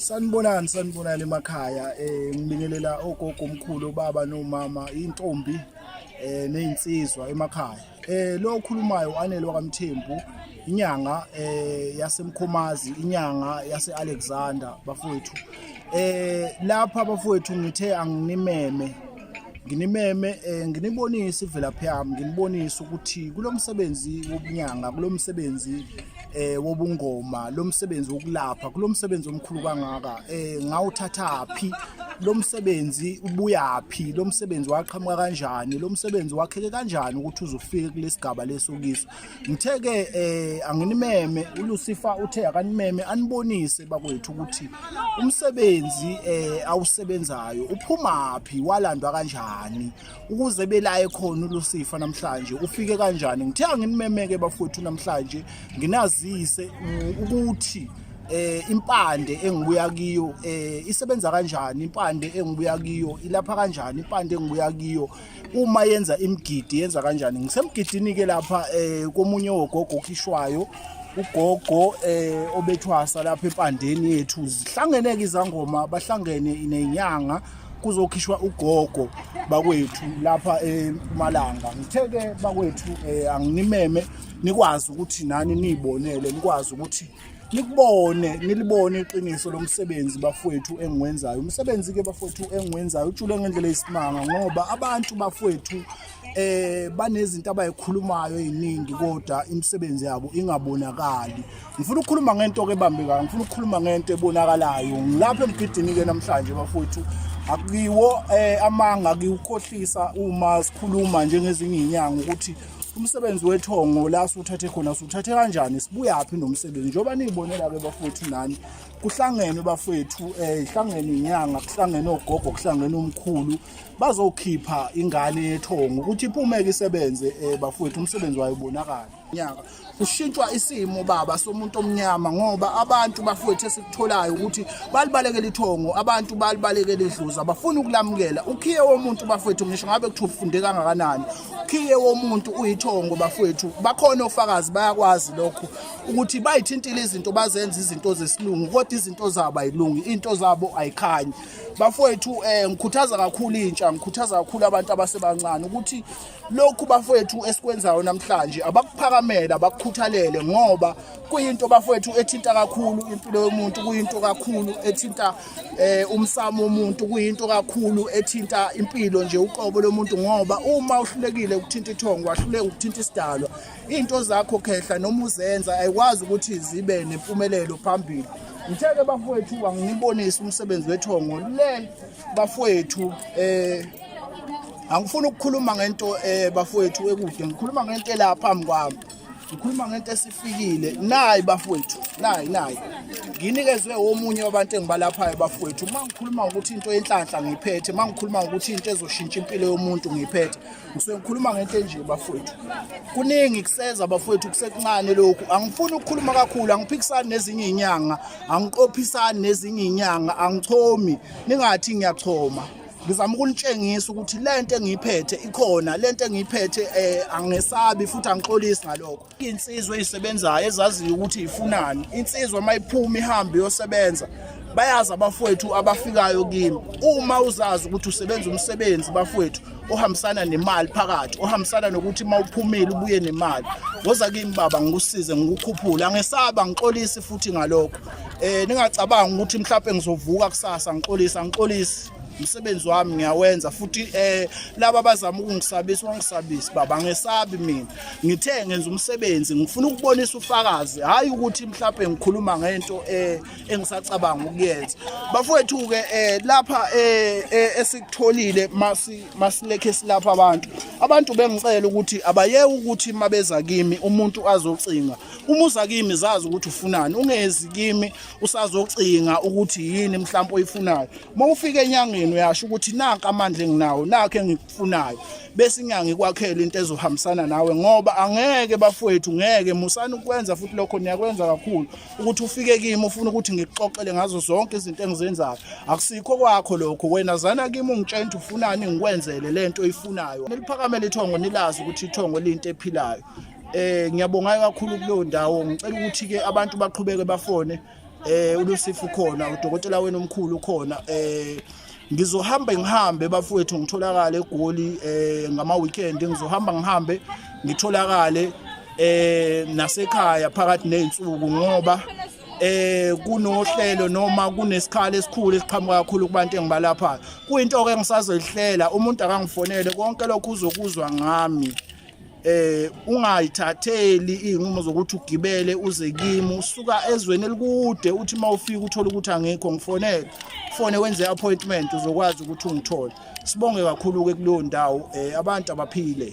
Sanibonani, sanibonani emakhaya. Ngibingelela ogogo, omkhulu, obaba nomama, intombi nezinsizwa emakhaya. Lo okhulumayo uAnele wakaMthembu, inyanga yaseMkhomazi, inyanga yase-Alexander bafowethu. Lapha bafowethu ngithe anginimeme nginimeme nginibonise ivelaphi yami, nginibonise ukuthi kulomsebenzi wobunyanga, kulomsebenzi wobungoma, lo msebenzi wokulapha, kulomsebenzi omkhulu kangaka, ngawuthathaphi lo msebenzi, ubuyaphi lo msebenzi, waqhamuka kanjani lo msebenzi, wakheke kanjani ukuthi uzofika kulesigaba leso kiso. Ngithe ke anginimeme, uLucifer uthe akanimeme anibonise bakwethu ukuthi umsebenzi awusebenzayo uphumaphi, walandwa kanjani ukuze belaye khona uLucifer namhlanje, ufike kanjani. Ngithe anginimemeke bafowethu namhlanje nginazise ukuthi impande engibuya kiyo isebenza kanjani, impande engibuya kiyo ilapha kanjani, impande engibuya kiyo uma yenza imigidi yenza kanjani. Ngisemgidini ke lapha komunye wogogo okhishwayo, ugogo obethwasa lapha empandeni yethu. Zihlangene ke izangoma, bahlangene nenyanga, kuzokhishwa ugogo bakwethu lapha eMpumalanga. Ngithe ke bakwethu anginimeme nikwazi ukuthi nani niyibonele, nikwazi ukuthi nikubone, nilibone iqiniso lomsebenzi bafowethu engiwenzayo. Umsebenzi ke bafowethu engiwenzayo ujule ngendlela eyisimanga, ngoba abantu bafowethu banezinto abayikhulumayo eziningi kodwa imisebenzi yabo ingabonakali. Ngifuna ukukhuluma ngento ke ebambekayo, ngifuna ukukhuluma ngento ebonakalayo. Ngilapha emgidini ke namhlanje bafowethu, akuyiwo amanga, akukhohlisa uma sikhuluma njengezinye izinyanga ukuthi umsebenzi wethongo la siwuthathe khona siwuthathe kanjani, sibuyaphi nomsebenzi. Njengoba niyibonela ke bafowethu nani, kuhlangene bafowethu, ihlangene inyanga, kuhlangene ogogo, kuhlangene umkhulu, bazokhipha ingane yethongo ukuthi iphumeke isebenze bafowethu, umsebenzi wayo ubonakala. Nyaka kushintshwa isimo baba somuntu omnyama, ngoba abantu bafowethu esikutholayo ukuthi balibalekela ithongo, abantu balibalekela idlozi, abafuni ukulamukela ukhiye womuntu bafowethu. Ngisho ngabe kuthiwa ufunde kangakanani, ukhiye womuntu uyithongo bafowethu. Bakhona ofakazi, bayakwazi lokho ukuthi bayithintile izinto, bazenza izinto zesilungu, kodwa izinto zabo ayilungi, into zabo ayikhanyi bafowethu. Ngikhuthaza kakhulu intsha, ngikhuthaza kakhulu abantu abasebancane ukuthi lokhu bafowethu esikwenzayo namhlanje abakuphakamela, abakukhuthalele, ngoba kuyinto bafowethu ethinta kakhulu impilo yomuntu, kuyinto kakhulu ethinta umsamo womuntu, kuyinto kakhulu ethinta impilo nje uqobo lomuntu, ngoba uma uhlulekile ukuthinta ithongo, wahluleka ukuthinta isidalwa, into zakho khehla noma uzenza ayikwazi ukuthi zibe nempumelelo phambili. Ngithe-ke bafowethu anginibonise umsebenzi wethongo le bafowethu. Angifuni ukukhuluma ngento bafowethu ekude, ngikhuluma ngento elapha phambi kwami, ngikhuluma ngento esifikile nayi bafowethu, nayi nayi nginikezwe omunye wabantu engibalaphayo bafowethu. Uma ngikhuluma ngokuthi into yenhlanhla ngiyiphethe, uma ngikhuluma ngokuthi into ezoshintsha impilo yomuntu ngiyiphethe, ngisuke ngikhuluma ngento enje bafowethu. Kuningi kuseza bafowethu, kusekuncane lokhu, angifuni ukukhuluma kakhulu, angiphikisani nezinye izinyanga, angiqophisani nezinye izinyanga, angichomi, ningathi ngiyachoma. Ngizama ukunitshengisa ukuthi lento engiyiphethe ikhona, lento engiyiphethe angesabi futhi angixolisi ngalokho. Insizwa ezisebenzayo ezaziyo ukuthi ifunani, insizwa mayiphuma ihambe iyosebenza, bayazi abafowethu abafikayo kimi. Uma uzazi ukuthi usebenza umsebenzi bafowethu ohambisana nemali phakathi, ohambisana nokuthi uma uphumile ubuye nemali, woza kimi baba ngikusize, ngikukhuphule. Angesaba, ngixolisi futhi ngalokho. Ningacabangi ukuthi mhlawumbe ngizovuka kusasa ngixolisa, angixolisi. Umsebenzi wami ngiyawenza futhi laba abazama ukungisabisa wangisabisi baba, angesabi mina. Ngithe ngenza umsebenzi, ngifuna ukubonisa ufakazi, hayi ukuthi mhlawumbe ngikhuluma ngento engisacabanga ukuyenza bafowethu ke. Lapha esikutholile masilekhe silapha abantu bengicela ukuthi abayeke ukuthi mabeza kimi umuntu azocinga. Uma uza kimi zazi ukuthi ufunani, ungezi kimi usazocinga ukuthi yini mhlawumbe oyifunayo. Uma ufika enyangeni uyasho ukuthi nanka amandla enginawo, nakho engikufunayo, bese inyanga ikwakhela into ezohambisana nawe. Ngoba angeke bafowethu, ngeke musani ukwenza futhi lokho niyakwenza kakhulu, ukuthi ufike kimi ufuna ukuthi ngikuxoxele ngazo zonke izinto engizenzayo. Akusikho kwakho lokho. Wena zana kimi ungitshela ukuthi ufunani, ngikwenzele lento oyifunayo. Niliphakamele ithongo, nilazi ukuthi ithongo liyinto ephilayo. Ngiyabonga kakhulu kuleyo ndawo. Ngicela ukuthi ke abantu baqhubeke bafone. uLusifu khona, udokotela wenu omkhulu khona. Ngizohamba ngihambe bafowethu, ngitholakale eGoli ngama weekend, ngizohamba ngihambe ngitholakale nasekhaya phakathi nezinsuku, ngoba kunohlelo noma kunesikhala esikhulu esiqhamuka kakhulu kubantu engibalaphayo. Kuyinto ke engisazoyihlela, umuntu akangifonele, konke lokhu uzokuzwa ngami. Ungayithatheli izinqumo zokuthi ugibele uze kimi usuka ezweni elikude, uthi mawufika uthola ukuthi angikho. Ngifonele, fone wenze appointment, uzokwazi ukuthi ungithole. Sibonge kakhulu ke kuleyo ndawo. Abantu abaphile.